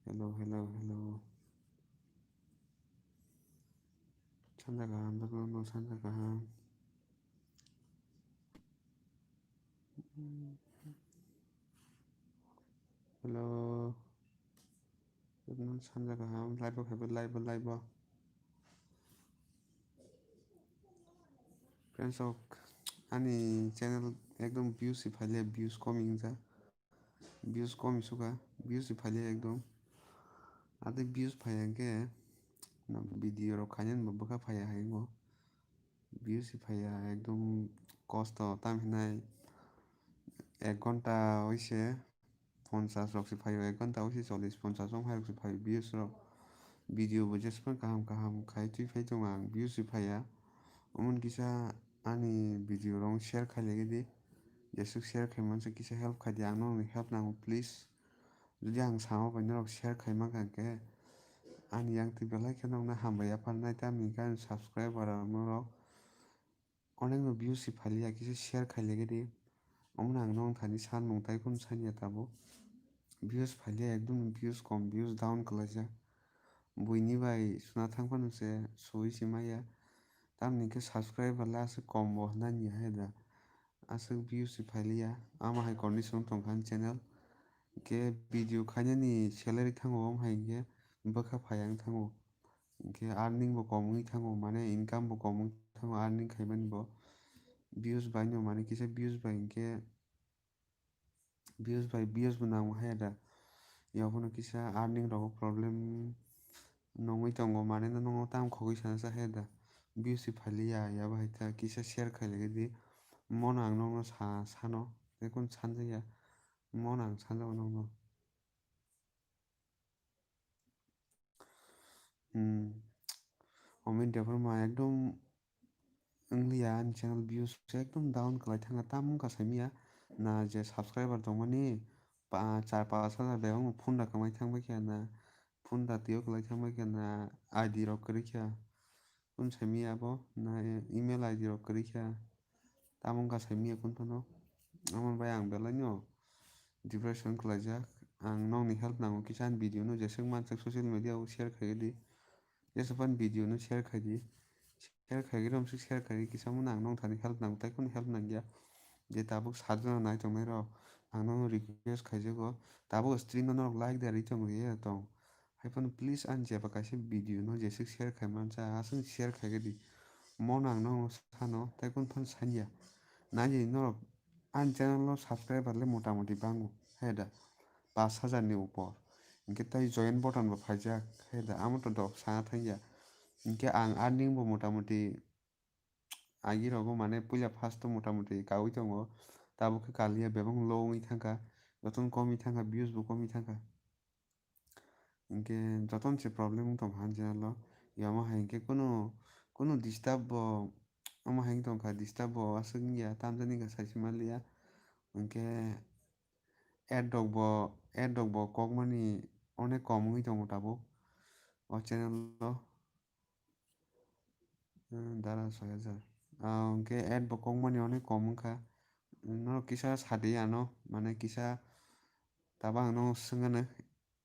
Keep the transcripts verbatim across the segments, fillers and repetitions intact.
Hello, hello, hello. Sanja kaham, jotono sanja kaham. Hello. Jotono sanja kaham, live o phaibai, live o, live o. Friends rok, ani channel ekdom views se phailiya, views kom wngya. Views kom suka, views se phailiya ekdom. Ate views phaiya hwnkhe, video rok khainani bo bwkha phaiya hai wngkha. Views se phaiya ekdom kosto, tam hinai ek ghonta oise ponchas rok se phaio, ek ghonta oise chollish ponchas rok hai rok se phaio views rok. Video bo jesphang kaham kaham khai twi phai tongo ang, views se phaiya. Omo kisa ani video rok share khai lagi di, jesuk share khai mansa kisa help khai di, ang nokni help nango please. Jodi ang sama bai norok share khai mankha hwnkhe ani yang twi belai khe nokno hambai yapharnai, tamni hwnkhe ani subscriber rok norok onekno views se phailiya, kisa share khai lagi di. Omono ang nong thani sanmung tai phano sanya tabuk. Views phailiya, ekdom views kom, views down kwlaijak. Buini bai suna thang phano se suwi se maya. Tamni hwnkhe subscriber le aswk kom bo hwnani hai da. Aswk views se phailiya. Ama hai condition tongkha ani channel. Hwnkhe video khainani salary thango, omo hai hwnkhe bwkha phaiya wng thango. Hwnkhe earning bo kom wngwi thango, mane income bo kom wngwi thango, earning khaimani bo. Views bai no, mane kisa views bai hwnkhe views bai views bo nango hai da. Yabono kisa earning rogo problem nongwi tongo, mane no nongo tamo khogwi sana sa hai da. Views se phailiya, yabo hai ta kisa share khai lagi di. Mono ang nokno sa, sano, ekun sanjakya. Mono ang sanjago nokno. Hmm. Omin Debbarma ekdom wngliya, ani channel views ekdom down kwlai thangkha, tamo wngkha saimanya na je subscriber tongmani pa-, char pash hajar bebakno phone da kwmai thangbai kha na, phone da twiyo kwlai thangbai kha na, I D rok kwrwi kha. Kung saimanya abo na email I D rok kwrwi kha. Tamo wngkha saimanya kung phano. Amo bai ang belai no depression kwlaijak. Ang nokni help nango kisa ani video no jeswk mansak social media o share khai di. Jeswk phano video no share khai di. Share khai di, romswk share khai di, kisa mo nang nong thani help nango, tai kunu help nangya. Je tabuk sajona nai tongnai rok, ang nono request khaijago. Tabuk stream no norok like da ri tong ri tong. Hai phano please ani jeba kaisa video no jeswk share khai mansa, aswk share khai di. Mono ang nono sano, tai kunu phano sanya. Nai di norok ani channel o subscriber le motamuti bango, hai da, pash hajar ni upor. Hwnkhe tai join button bo phaijak, hai da, amo to dok sana thangya. Hwnkhe ang earning bo motamuti agi rogo mane puila first o motamuti kaui tongo, tabuk khe kaliya bebak low wngwi thangkha, jotono komwi thangkha, views bo komwi thangkha. Hinkhe jotono se problem wng tongkha ani channel o. Yama hai hinkhe kunu, kunu disturb bo, omo hai wng tongkha, disturb bo aswk wngya, tamjani kha saisi manliya. Hinkhe ad rok bo, ad rok bo kokmani onek kom wngwi tongo tabuk o channel o. Hmm, dara soi hajar. Ah, hwnkhe ad bo kokmani onek kom wngkha. Norok kisa sadi ano, mane kisa tabo ang no swngano,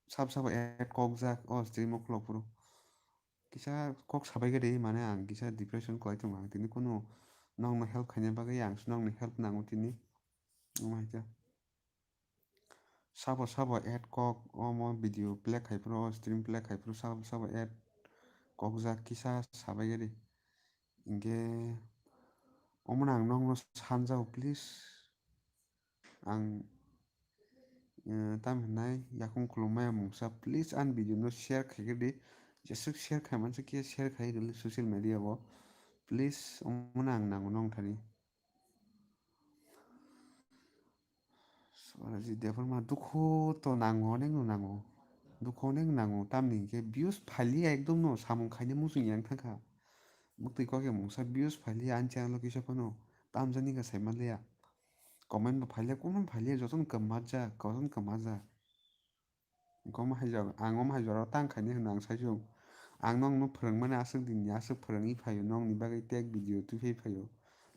sabo sabo ad kokjak o stream o khulok phuru. Kisa kok sabai khe de, mane ang kisa depression kwlai tongo, ang tini kunu nokno help khaina bagwi ang se nokni help nango tini. Omo hai khe. Sabo sabo ad kok, omo video play khai phuru, o stream play khai phuru sabo sabo ad kokjak kisa sabai khe de. Hinkhe omono ang nokno sanjao, please. Ang, eh, tam hinai yakung khulumaya mungsa, please ani video no share khai khe di. Jeswk share khai mansa khe share khai rwli social media o. Please, omono ang nango nong thani. Swrajit Debbarma, dukhu to nango, onek no nango. Dukhu onek nango, tamni hinkhe views phailiya ekdom no, samung khaina muchung yang thangkha. Muktwi kok ya mungsa views phailiya, ani channel o kisa phano tamjani kha saimanliya. Comment bo phailiya, comment phailiya, jotono kwmajak, jotono kwmajak. Omo hai jora, ang omo hai jora tang khaini hwnwi ang saisung. Ang nokno phwrwngmani aswk dinni aswk phwrwngwi phaio, nokni bagwi tag video twiphai phaio.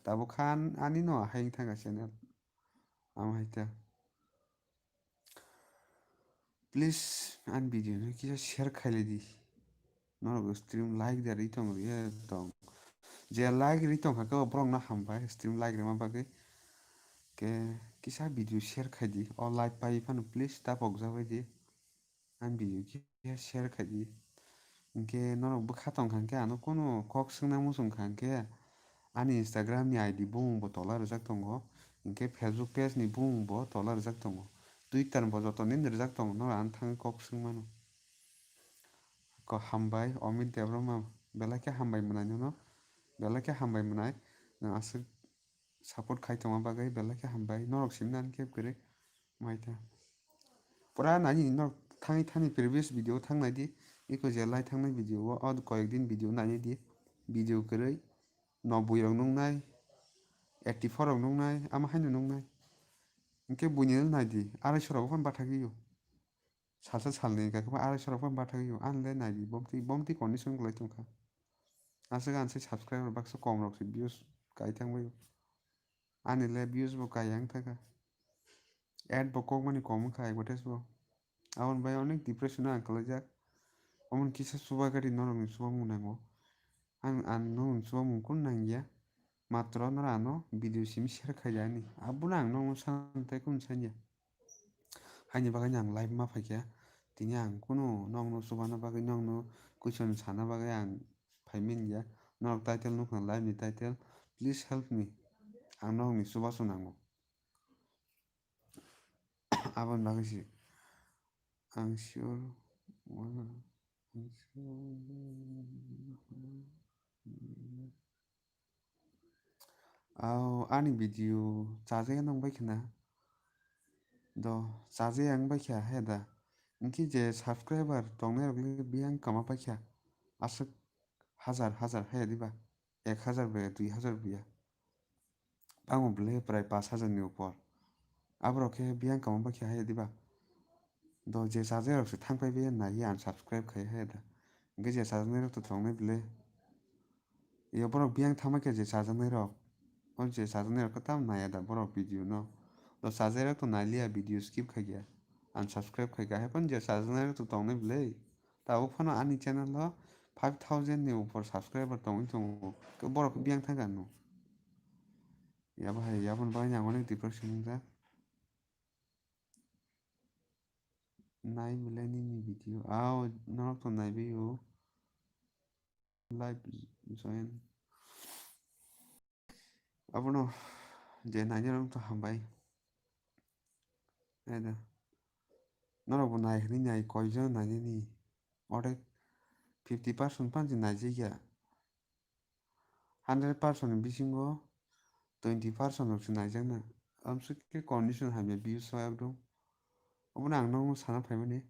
Tabuk kha an-, ani no ahai wng thangkha channel. Amo hai khe. Please ani video no kisa share khailai di. Norok stream like da ri tong ri tong. Je like ri tong kha khe borok no hambai stream like rima bagwi. Ke kisa video share khai di. O like pai phano please ta pok jabai di. Ani video kisa share khai di. Hinkhe norok bwkha tong kha hinkhe ano kunu kok swngna muchung kha hinkhe ani Instagram ni I D bumung bo tola rijak tongo. Hinkhe Facebook page ni bumung bo tola rijak tongo. Twitter bo joto nini rijak tongo, norok ano thangwi kok swng mano. Ko hambai, Amit Debbarma, belai khe hambai mwnai nono, belai khe hambai mwnai, nwng aswk support khai tongma bagwi belai khe hambai, norok simi nani khe kwrwi mai ta. Pura nani norok thangwi thani previous video thang nai di, iko je lai thangnai video o, o koyek din video nai di, video kwrwi, no bui rok nung nai, eighty four rok nung nai, ama haino nung nai. Hinkhe buini no nai di, arai sora bo phano bathagwi o. Salsa salni hwnka khe arai sora phano bathagwi o. Ani le nai di, bomtwi, bomtwi condition kwlai tong kha. Aswk ani se subscriber baksa kom rok se views kai thang bai o. Ani le views bo kai yang thang kha. Ad bo kok mani kom wng kha, advertise bo. Aboni bai onek depression o ang kwlaijak. Omo kisa chuba gari norok ni chuba mung nango. Ang, ang norok ni chuba mung kunu nang ya. Matro norok ano video simi share khai ya ani. Abono ang norok no san tei kunu san ya. Haini bagwi ang live ma phaikha. Tini ang kunu nokno chubana bagwi, nokno question sana bagwi ang phai manya. Norok title nukha, live ni title, "Please help me." Ang nokni chubachu nango. Aboni bagwi se ang sure, ang sure. Au, ani video chajagwi nang bai khna. Do, chajagwi ang bai kha, he da. Hinkhe je subscriber tongnai rok le biyang kama bai kha. Aswk hajar, hajar haya diba. Ek hajar bai, dui hajar bai ya. Bango bwle prai pash hajar ni upor. Aborok khe biyang kama bai kha haya diba. Do, je chajagwi rok se thang pai bai nai ya, unsubscribe khai haya da. Hinkhe je chajaknai rok to tongnai bwle. Yo borok biyang thangma khe je chajaknai rok. O je chajaknai rok khe tam naiya da borok video no. Do chajaknai rok to nailiya video skip khaikha. Unsubscribe khaikha. Haiphano je chajaknai rok to tongnai bwle. Tabuk phano ani channel o five thousand ni upor subscriber tongwi tongo. Khe borok biyang thangkha no. Yabo hai yaboni bagwi ang onek depression wngjak. Nai bwle nini video. Ao norok to naibai o. Live join. Abono je nainai rok to hambai. Naida. Norok bo nai hwnwi nai koijon nainani. Odek fifty percent pansi naijakya. Hundred percent ni bisingo twenty percent rok se naijakna. Amswk khe condition hamya views o ekdom. Obono ang nokno sana phaimani.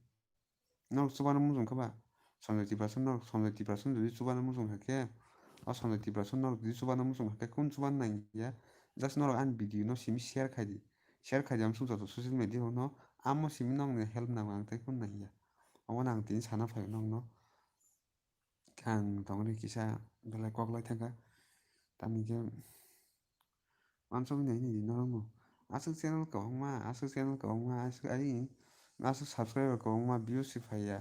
Norok chubana muchung khe ba, Sanjay Tiprasa norok, Sanjay Tiprasa jodi chubana muchung kha khe, o Sanjay Tiprasa norok jodi chubana muchung kha khe, kunu chubana nangya, just norok ani video no simi share khai di, share khai di, amswk joto social media o no, amo simi nokni help nango ang tei kunu nangya, obono ang tini sana phaio nokno. Khe ang tongri kisa belai kok lai thangkha. Tamni khe uansukgwi nai hwnwi norokno. Aswk channel kwbangma, aswk channel kwbangma, aswk ai, aswk subscriber kwbangma, views se phaiya.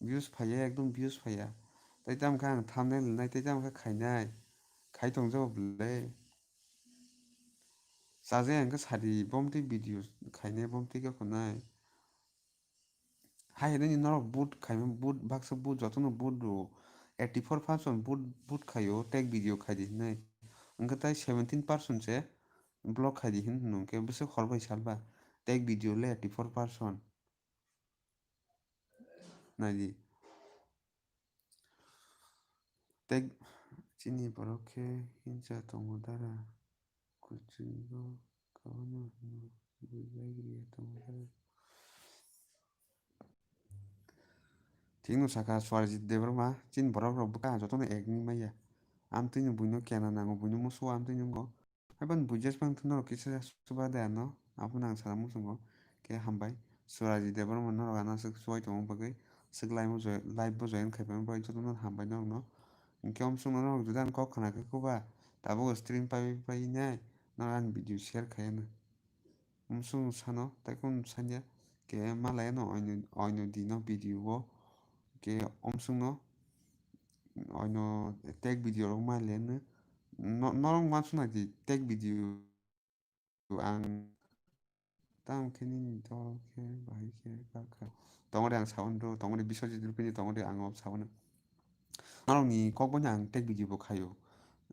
Views phaiya, ekdom views phaiya. Tei tamo khe ang thumbnail rwnai, tei tamo khe khainai. Khai tongjago bwle. Chajai ang khe sadi, bomtwi video khainai, bomtwi khe khwnai. Hai hwnwi norok vote khaima, vote baksa vote jotono vote rwo. Eighty four percent vote, vote khaio, tag video khai di hwnwi. Hwnkhe tai seventeen percent se block khai di hwn hwnkhe bwswk hor bai sal ba. Tag video le eighty four percent. Nai di. Tei chini borok khe hinsa tongo dara, kuchugo kabano hino bui bai riya tongo dara. Thikno sakha Swarjit Debbarma, chini borok rok bwkha jotono ek wngwi manya. Amtwino buino kena nango, buino musugo amtwino wngo. Haiphano buijes bangtwi norok kisa chuba de ano, abono ang sana muchungo. Khe hambai. Suraji Debbarma norok ano aswk chubai tongma bagwi, aswk live bo join, live bo join khaipai bagwi jotono hambai norokno. Hinkhe omsukno norok juda ani kok khna khe kuba, tabuk stream pai pai nai, norok ani video share khai ano. Omsuk sano, tei kunu sanya, Ke malai no oino, oino di no video o. Ke omsung no oino tag video rok malai no. No, norok wansuk nai di tag video ang tam khe nini dol khe bahai khe kha kha. Tongori ang sawan ro, tongori Biswajit Rupini tongori ang o sawan. Norokni kok bono ang tag video bo khaio.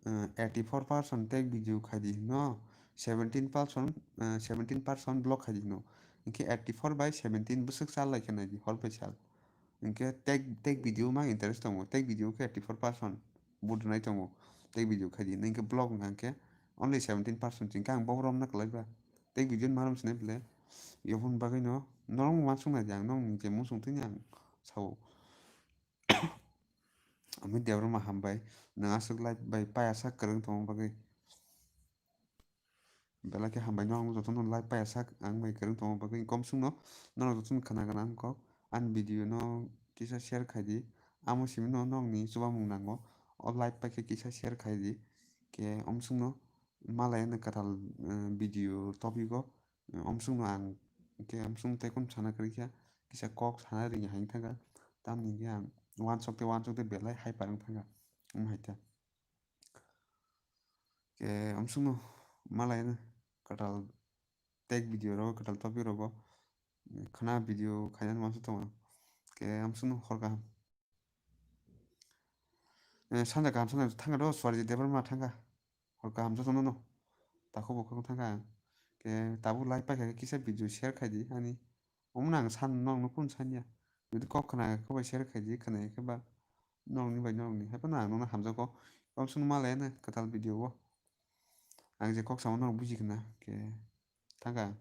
Eh, eighty four percent tag video khai di hino, seventeen percent, eh, seventeen percent block khai di hino. Hinkhe eighty four by seventeen bwswk chal lai khe nai di hor bai sal. Hinkhe tag, tag video ma interest tongo, tag video khe eighty four percent budunai tongo, tag video khai di. Hinkhe block wngkha hinkhe only seventeen percent, hinkhe ang bobo romna kwlai ba. Tag video ni marom sinai bwle. Yoboni bagwi no norok wansuk nai di ang, nokni je muchung twi ang sao. Ami Debbarma hambai, nwng aswk live bai paya sak kwrwng tongma bagwi. Belai khe hambai no ang jotono live paya sak ang bai kwrwng tongma bagwi. Komsung no norok jotono khna gana wng kok, ani video no kisa share khai di. Amo simi no nokni chubamung nango, o live pai khe kisa share khai di. Ke omsung no malai no kwtal, eh, video topic o. Omsung no ang khe omsung tei kom sana kwrwi kha, kisa kok sana ringya hai thangkha, tamni khe ang wansok tei wansok tei belai hyper wng thangkha, wng hai kha. Khe omsung no malai no kwtal tag video rogo, kwtal topic rogo khna video khainani wansuk tongo. Khe omsung no hor kaham. Eh, sanja kaham sanja thangkha do, Swarjit Debbarma thangkha. Hor kaham jotono no. Takhuk bukhuk thangkha ang. Khe tabuk live paikha khe kisa video share khai di ani. Omono ang san, nokno kun sanya. Jodi kok khna khe bai share khai di, khna khe ba nokni bai nokni. Haiphano ang nokno hamjakgo. Komsung malai no kwtal video o. Ang je kok samo norok buji khna khe thangkha ang.